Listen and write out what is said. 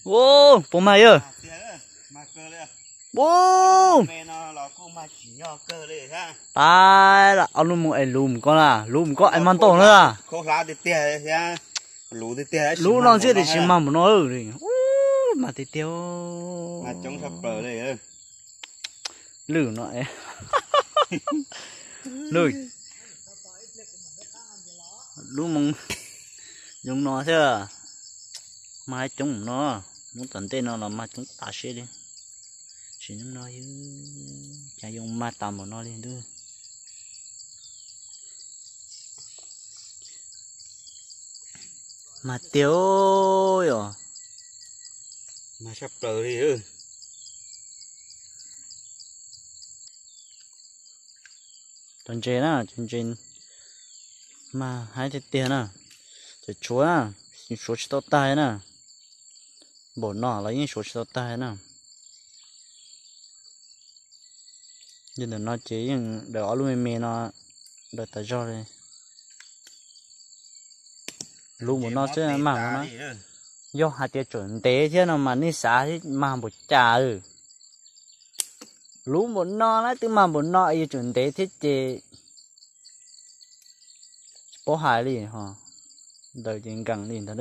Ua, puas mag yawg? Ua, pab lam ob lub moos es luv mus koj na, luv mus koj es mag ntau na. Lub no ntxiab tiam sis mag npaum no. Ua, mag tiag tiag. Lwj no, lwj, lub moos yoov no thiab, mag coob no, hnub tom ntej no los mag coob tas siab li. Tsis hnub no yog cas yoo mag tas npaum no li ntuj. Mag tiag yom. Mag sab plaws li. Cov ntses na, cov ntses mag haib tiag tiag na. Cov tshuav na, yeej tshuav tsis tau tag na. Npaum no los yeej tshuav tsis tau tag na. Yog ntawm no ces yeej daws ob lub me me no daws tas zog li. Lub npaum no xwb mag npaum no. Yog hais tias tseem ntev thiab no mas nej xav mag npaum cas. Lub npaum no na, twb mag npaum no es yuav tseem ntev thiab ces tsis paub hais li ho. Ntawd ces nkees li ntag.